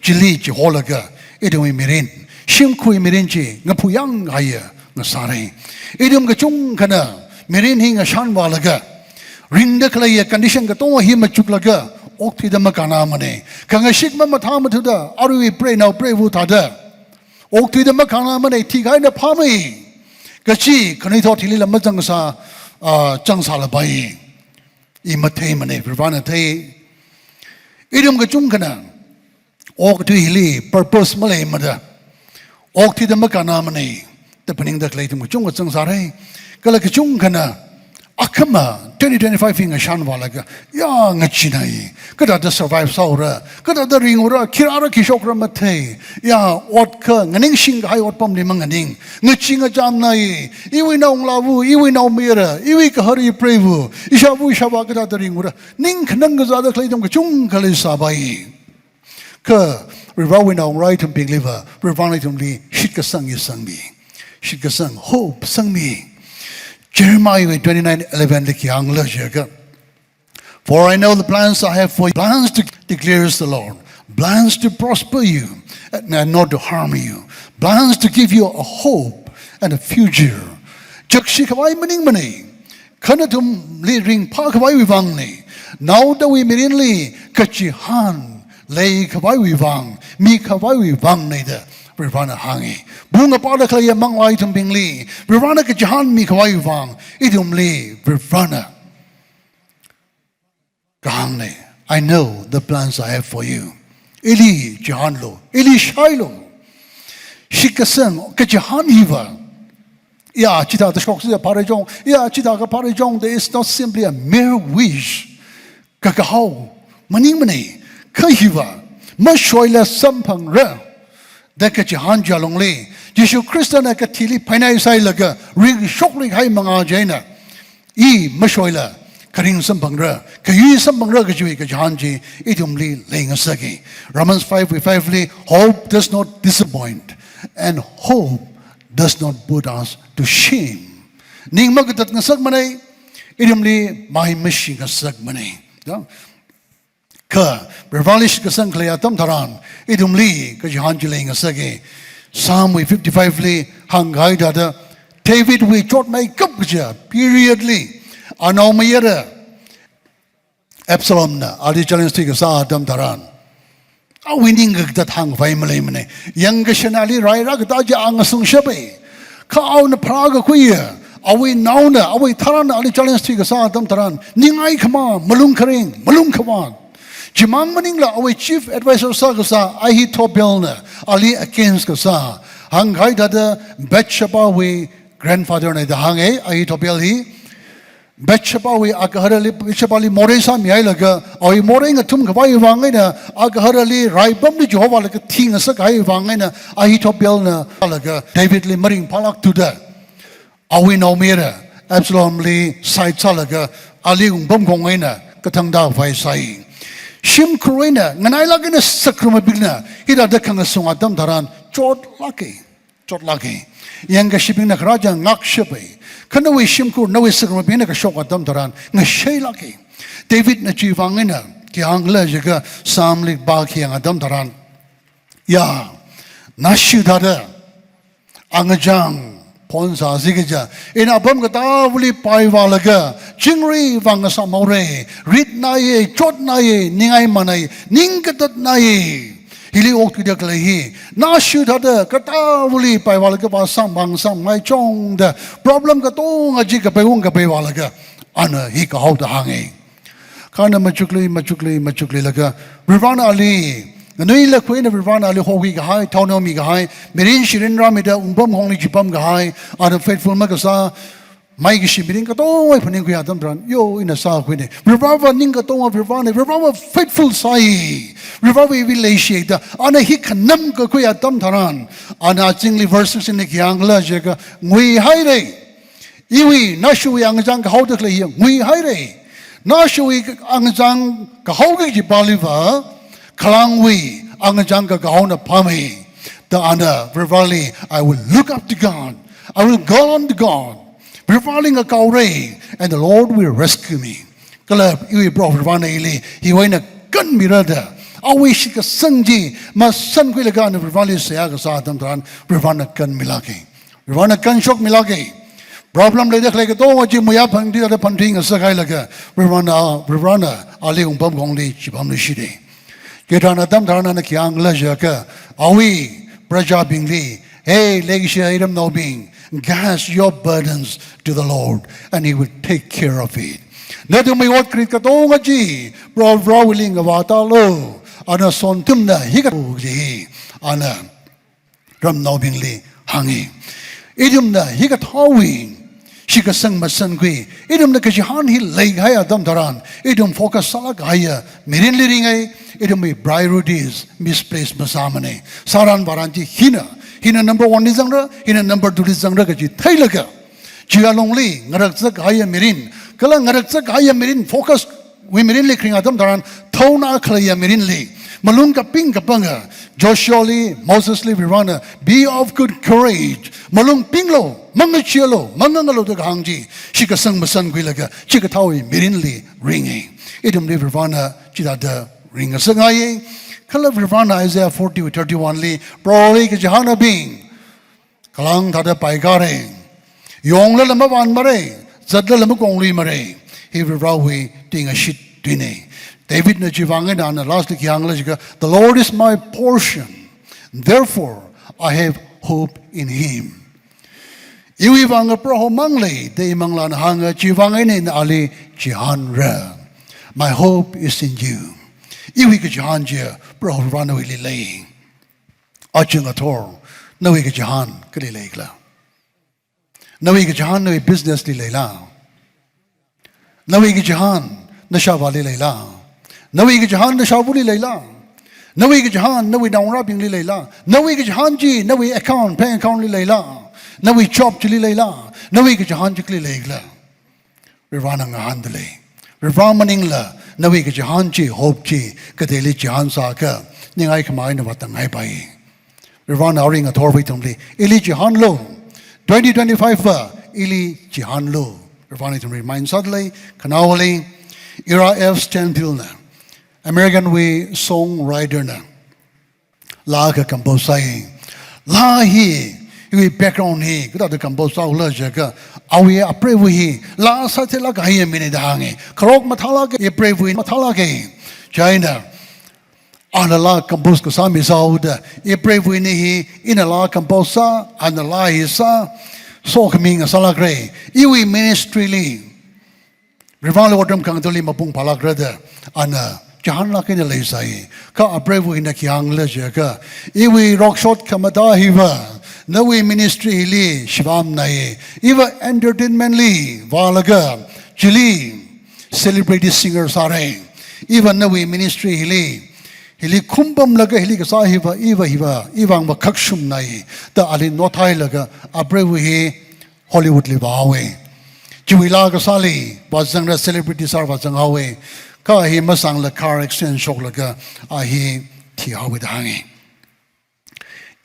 chili chiholaga, ithumwui mirin, shimkhurwui mirin chi ngaphuyang haiya ngasāra. Ithum kachungkhana mirin hi ngashanvālaga, ringda khaleiya condition katonga hi machuklaga, okthuida makannamana. Khangashik mamathāmathuda, aruiwui preinao preiva thāda, okthuida makannamana, thikahai eina phāmei kachi khanuithot hilila mazangsā, ah, zangsālapai. I matheimana, Varena thei. Ithum kachungkhana okathui hili purpose maleimada, okthuida makannamana da phaningda khalei ithum kachungkha zangsāra. Kala kachungkhana akhama twenty twenty-five hi ngashanvālaga, ya, ngacheenai. Kathāda survive sāura, kathāda ringura, khi rāra khi shokra mathei. Ya, ot kha nganingshingkahai otpamli manganing. Ngachee ngachamnai, iwui naongalāva, iwui naomayara, iwui kahari preiva, ishāva ishāvā kathāda ringura, ning khanang kazāda khalei ithum kachungkha leisāpai. Kha Varewui naongarā ithumbingliva, Varena ithumli shitkasang hi sangmi. Shitkasang, hope sangmi. Jeremiahwui twenty-nine eleven li khi hāngla jiakha, "For I know the plans I have for you, plans to," declares the Lord, "plans to prosper you and, and not to harm you, plans to give you a hope and a future." Chakshikhavai maningmana, kha nathumli ringphākhavaiwui vangna, naodawui mirinli kachihān leikhavaiwui vang, mikhavaiwui vangna da Varena hānga. Bung apada khaleiya manglā ithumbingli Varena kachihān mikhavaiwui vang, ithumli Varena kahāngna, "I know the plans I have for you." Ili chihānlu, ili shailu. Shitkasang, kachihān hiva, ya, chithāda shoksā phāra jong, ya, chithākha phāra jong, there is not simply a mere wish. Kakahao maningmana, kha hiva mashoila samphangra da kachihān chi alungli, Jishu Khristana kathili phainai sailaga ringshokluikahai manga chieina, i mashoila kharing samphangra, khayui samphangra kajiwui kachihān chi ithumli leingasaka. Romans five five li, "Hope does not disappoint, and hope does not put us to shame." Ning makatat ngasakmana, ithumli mai mashingasakmana. Ya. Kha, Varivarali shitkasang khalei atam tharan, ithumli kachihān chi leingasaka. Psalm wui fifty-five li hāngkahai thāda, David wui chotmeikap kaja period li, anaomayara Absalom na ali challenge thuikasā atam tharan, awui ning kakatat hāngkhavai maleimana. Yangkashena ali rai rākatā chi a ngasungshapa. Kha awuna pharākakhuiya, awui naona, awui tharana ali challenge thuikasā atam tharan, ningai khamā, malung kharing, malung khavāt. Chimang maningla awui chief advisor sākasā Ahithophel na ali against kasā. Hāngkahai thāda Bathsheba wui grandfather na da hānga, Ahithophel hi. Bathsheba wui agaharali, Bathsheba li morei sāmihailaga, awui morei ngathumkhavai vang eina, agaharali raipamli Jehovah la kathi ngasakhai vang eina, Ahithophel na laga David li maringphālākthuda, awui naomayara Absalom li side sālaga, ali wungpamkhong eina kathang tākhavai sāi. Shimkhur eina, nganailāk eina sākharum mibingna hithāda khangasung atam tharan, chotlāka. Chotlāka. Yangkashibingna kharā chang ngakshapa. Kha nawui shimkhur, nawui sākharum mibingna kashok atam tharan, ngashailāka. David na chivang eina khi hāngkhala jiakha Psalm li pākayang atam tharan, ya, nashi thāda, angachang phon sāsi kaja, ina apam katāvali paivālaga, chingri vang ngasāmhaora, ritnaya, chotnaya, ningai manai, ning katatnaya. Hili okthuida khalei hi, nashi thāda katāvali paivālaga vāsāmang sāmngai chongda, problem katonga chi kapaiung kapaivālaga, ana hi kahaoda hānga. Kha ana machuklui, machuklui, machukluilaga, Varivarana ali, nganuilakha eina Varivarana ali hokhuikahai, thaonaomikahai, mirin shirin rāmida wungpamkhongli chipamkahai, ana faithful makasā, maikashi mirin katongawui phaningkhui atam tharan, yo ina sākhuina. Varivarava ning katonga Varivarana, Varivarava faithful sāi. Varivarawui leishida, ana hi khanamkakhui atam tharan, ana azingli verse sixteen li khi hāngkhala jiakha, nguihaira. Iwui, nashiwui angachang kahaoda khalei hi nguihaira. Nashiwui angachang kahaoki kaji pāliva, khalangwui angachang kakahaona phāmei. Da ana Varivarali, I will look up to God. I will call on to God. Varivarali ngakaora, and the Lord will rescue me. Kala iwui Proho Varivarana ili hiwui eina kanmira da, awui shitkasang chi masankhuilaga ana Varivarali seihā kasā atam tharan, Varivarana kanmilāka. Varivarana kanshokmilāka. Problem leida khalei katonga chi muiya phangthuida phangthui ngasakhailaga, Varivarana, Varivarana ali wungpamkhongli chipamluishita. Chitharan atam tharan ana khi hāngkhala jiakha, awui prajabingli, hey, leikashi iramnaobing, cast your burdens to the Lord, and He will take care of it. Nathumwui ot krit katonga chi Proho Varivarawuili ngavātālu, ana sonthumna hikathā chi, ana ramnaobingli hānga. Ithumna hikathāwui shitkasang masankhui, ithumna kachihān hi leikahai atam tharan, ithum focus sālāk kahaiya mirinli ringa, ithumwui priorities misplace masāmana. Sāran vāran chi hina, hina number one li zangra, hina number two li zangra kaji theilaga, chiwui alungli ngarakzak kahaiya mirin, kala ngarakzak kahaiya mirin, focus wui mirinli kharing atam tharan, thaona khaleiya mirinli, malung kaping kapanga, Joshuali, Mosesli Varivarana, be of good courage, malung pinglu, mangacheealu, mangangalu da kahāng chi, shitkasang masankhuilaga, chikathāwui mirinli ringa. Ithumli Varivarana chithāda ringngasakngaiya. Kala Varivarana Isaiah forty thirty-one li, Proholi kachihānabing, khalang thāda paikāra. Yonglala mavānmara, zatlala makongluimara. Hi Varivarawui tingashit tuina. Davidna chivang eina ana lastli khi hāngkhala jiakha, the Lord is my portion, therefore I have hope in Him. Iwui vang Proho mang lei, da imanglāna hānga, chivang eina ina ali chihānra. My hope is in you. Iwui kachihān chi Proho Varivarawuili lei. Aja ngathor, nawui kachihān kali leikhala? Nawui kachihān nawui business li leila? Nawui kachihān nashāvāli leila? Nawui kachihān nashāvuli leila? Nawui kachihān nawui naongarābingli leila? Nawui kachihān chi nawui account, bank account li leila? Nawui job chili leila? Nawui kachihān chi kali leikhala? Varivarana ngahānda lei. Varivara maningla nawui kachihān chi, hope chi, kateili chihān sākha, ningai khamā eina vātang haipai. Varivarana arui ngathorwui tungli, ili chihānlu. Twenty twenty-five va, ili chihānlu. Ravāna ithum remind sādalei, khanaowali, Ezra F Stanfield na, American wui songwriter na, laa akha compose sāi. Laa hi, iwui background hi, kathāda compose sāhaola jiakha, awui apreiva hi, laa sātheilāk kahai mina da hānga. Kharok mathālāka, apreiva hi mathālāka. China, ana laa compose kasā mi sāhaoda, apreiva hina hi, ina laa compose sā, ana laa hi sā, sokhami ngasālākra. Iwui ministry li, Ravāli otram khangathali mapung phālākra da, ana chihānlāk eina leisai. Kha apreiva hina khi hāngla jiakha, iwui rokshot khamathā hiva, nawui ministry hili shibamnai. Iva entertainment li vālaga, chili celebrity singer sāra. Iva nawui ministry hili, hili khumpamlaga hili kasā hiva, iva hiva, ivang va khakshumnai. Da ali nothailaga, apreiva hi Hollywood li vāhaowa. Chiwui laa kasāli, vāzangra celebrity sāra vāzanghaowa. Kha hi masāngla car accident shoklaga, a hi thihaowa da hānga.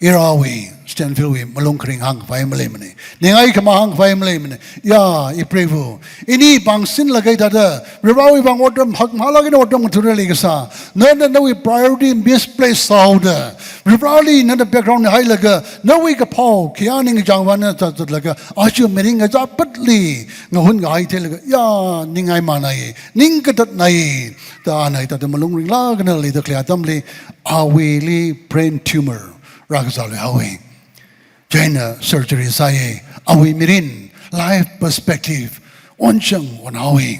Ezra wui, Stanfield wui, malung kharing hāngkhavai maleimana. Ningai khama hāngkhavai maleimana. Ya, ipreiva. Ini pāngsinlaga hithāda, Ravāwui vang otram, hakmahālāk eina otram ngathara leikasā. Nana nawui priority misplace sāhaoda. Ravāli nana background hailaga, nawui kaphao, khayā ningkachāng vāna zatlaga, aja mirin ngachapatli, ngahun ngahai theilaga, ya, ningai manai, ning katatnai, da ana hithāda malung ringlāk eina leida khalei atamli, awuili brain tumor rākazā leihaowa. China surgery sāya, awui mirin, life perspective, onchang onhaowa.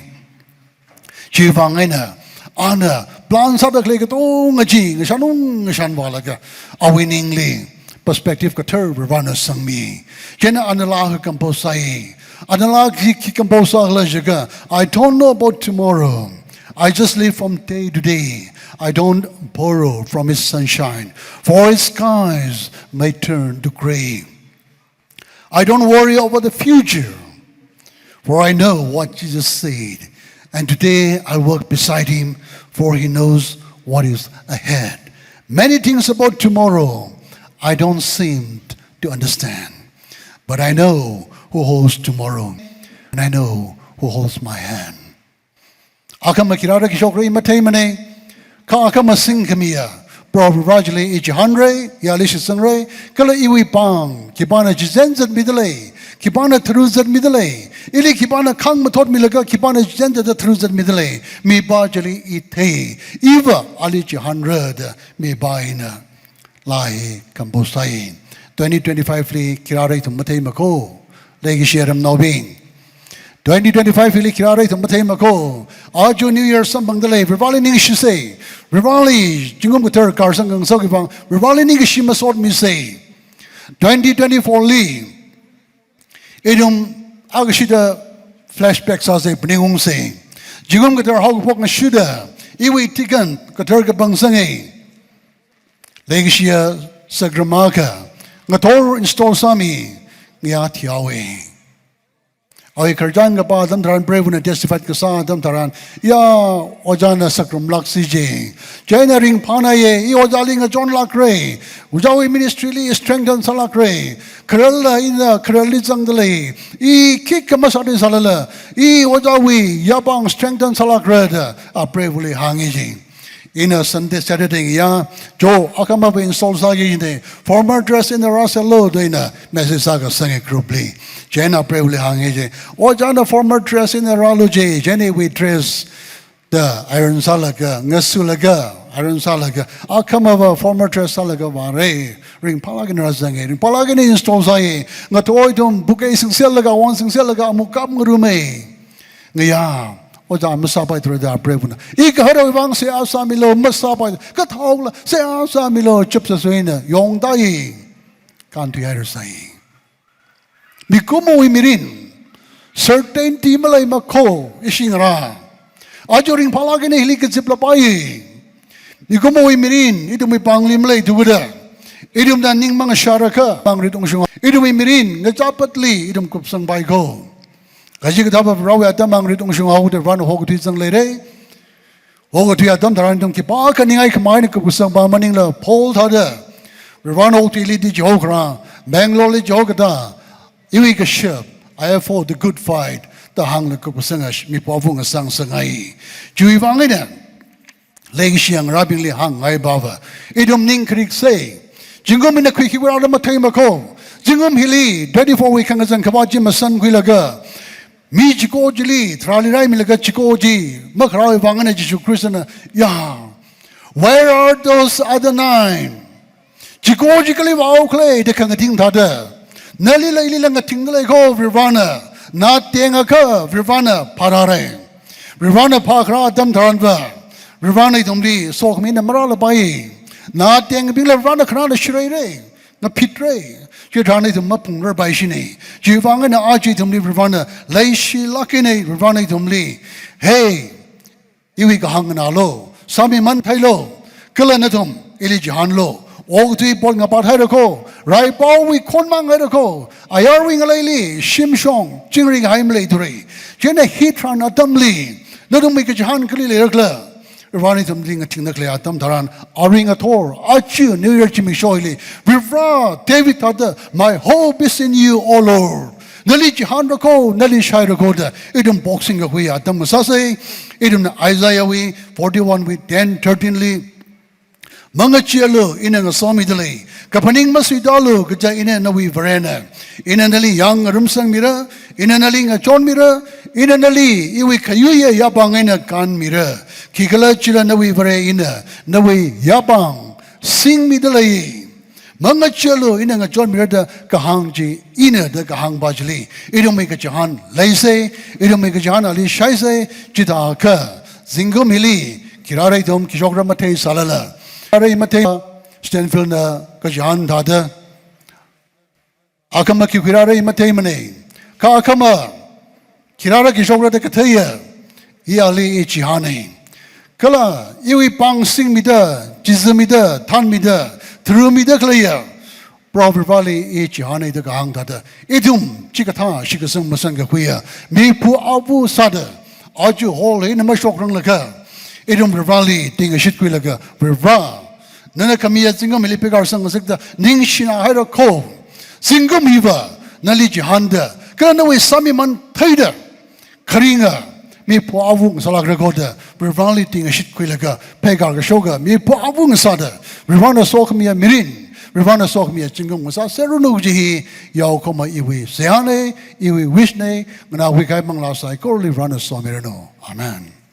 Chiwui vang eina, ana plan sāda khalei katonga chi, ngashanung ngashanvālaga, awui ningli, perspective kathar Ravāna sangmi. China ana laa akha compose sāi. Ana laa khi, khi compose sākhala jiakha, I don't know about tomorrow. I just live from day to day. I don't borrow from its sunshine, for its skies may turn to gray. I don't worry over the future, for I know what Jesus said. And today I walk beside him, for he knows what is ahead. Many things about tomorrow I don't seem to understand. But I know who holds tomorrow, and I know who holds my hand. Akhama khi rāra khi shokra i matheimana, kha akhama singkhamiya, Proho Vareli i chihānra, yali shitsangra, kala iwui pāng, khipāna chichān zatmidalei, khipāna tharuk zatmidalei, ili khipāna khāng mathotmilaga, khipāna chichān zatda tharuk zatmidalei, mipā chili i thei, iva ali chihānra da, mipā hina laa hi compose sāi. Twenty twenty-five li khi rāra ithum matheimako, leikashiya ramnaobing. Twenty twenty-five hili khi rāra ithum matheimako. Aja New Year samphangdalei, Vareli ningshisa. Vareli zingkum kathar karsang khangasaowui vang, Vareli ningkashi masotmisa. Twenty twenty-four li, ithum akashida flashback sāsa, phaningungsa. Zingkum kathar haokaphok ngashuda, iwui tikān kathar kapang sanga. Leikashiya sacrament akha, ngathor install sāmi, ngayā thihaowa. Awui khararchan kapā atam tharan, preivana testify kasā atam tharan, ya, ojāna sacrament lāksi ji. China ringphānaya, i ojāli ngachonlākra. Ojāwui ministry li strengthen sālākra. Khararla ina khararli zangdalei. I khikha masāda sālala, i ojāwui yāpāng strengthen sālākra da, apreivali hānga ji. Ina Sunday, Saturday ngayā, jo, akhamava install sāki jina, formal dress eina rāsālu da ina message sākasanga group li. China apreivali hānga ji. Ojāna formal dress eina rālu ji, china iwui dress da iron sālaga, ngasulaga, iron sālaga, akhamava formal dress sālaga vāra. Ringphālāk eina rāzanga, ringphālāk eina install sāya. Ngathor ithum bouquet singserlaga, wand singserlaga, amuk kap ngaruma. Ngayā, ojā masāpaithura da apreivana. I kaharawui vang seihā sāmilu, masāpai, kathāla, seihā sāmilu, chapsāsuina, yongtai. Kānthuihairasai. Mikumowui mirin, certainty maleimako, ishi ngarā. Aja ringphālāk eina hili kaziplapai. Mikumowui mirin, ithumwui pāngli maleithuda. Ithumna ning mangashārakha, mangrit ungshung. Ithumwui mirin, ngachapatli, ithum kupsangpaiko. Kachikathāva Varewui atam mangrit ungshunghaoda Varena hokathui zangleira. Hokathui atam tharan ithum khipākha ningai khamei eina kupsangpa maningla Paul thāda, Varena okathuili di chihokharā, Bangalore li chihokathā, iwui kashap, I have fought the good fight, da hānglaga kasanga sh-, mipā vung asang sangai. Chiwui vang eina, leishiya ngarābingli hāngngai bava, ithum ning kharik sai. Zingkum ina khuiki khuirāda mathei makho. Zingkum hili, twenty-four wui khangazan khavā chi masan khuilaga, mi chiko chili, tharāli raimilaga chiko chi, makharāwui vang eina Jishu Khristana, ya, where are those other nine? Chiko chi kali vāhaokhala da khangathing thāda. Nalila ilila ngathing khalei kho Varivarana. Na tengakha Varivarana phārāra. Varivarana phākharā atam tharanva, Varivarana ithumli sokhami eina marālapai. Na tengabingla Varivarana kharāna shireira, ngaphitra. Chitharan ithum maphungrarpaishina. Chiwui vang eina aja ithumli Varivarana leishilāk eina Varivarana ithumli, hey, iwui kahāng nganālu, sāmiman theilu, kala nathum ili chihānlu. Okathui pot ngapā theira kho, raipaowui khon mang haira kho, ayarwui ngaleili shimshong chingri kahai maleithura. Chieina hitharan atamli nathumwui kachihān kali leirakhala, Varivarana ithumli ngathingda khalei atam tharan, aring athor, aja New Year zimiksho hili, Varivara David thāda, "My hope is in you, O Lord." Nali chihānra kho, nali shaira kho da ithum boxing kakhui atam ngasāsa. Ithumna Isaiah wui forty-one wui ten, thirteen li, "Mangacheealu, ina ngasomida lei. Kaphaning masuitālu, kaja ina nawui Varena. Ina nali yāng ngarumsangmira, ina nali ngachonmira, ina nali iwui khayuiya yāpāng eina kānmira. Khikhalajila nawui Vare ina nawui yāpāng singmida lei. Mangacheealu, ina ngachonmira," da kahāng chi, ina da kahāng pa chili ithumwui kachihān leisa, ithumwui kachihān ali shaisa. Chithākha zingkum hili khi rāra ithum khi shokra matheisālala, rāra mathei, Stanfield na kachihān thāda, akhama khi khuirāra matheimana. Kha akhama khi rāra khi shokra da katheiya, i ali i chihāna. Kala iwui pāng singmida, chizamida, thanmida, tharumida khaleiya Proho Varivarali i chihāna da kahāng thāda, ithum chikathā shitkasang masan kakhuiya miphu avu sāda, aja hall eina mashokranglakha, ithum Varivarali tingashit khuilaga, "Varivara, nana khamiya zingkum hili pheikār sangngasak da ningshina haira kho. Zingkum hiva nali chihānda, kala nawui sāmiman theida, kharinga miphu avu ngasālākra kho," da Varivarali tingashit khuilaga pheikār kashoka miphu avu ngasāda, Varivarana sokhamiya mirin, Varivarana sokhamiya zingkum ngasāserranu kaji hi yaokahoma iwui seihāna, iwui wish na. Nganākhui kahai manglā saikorali Varivarana somiranu. Amen.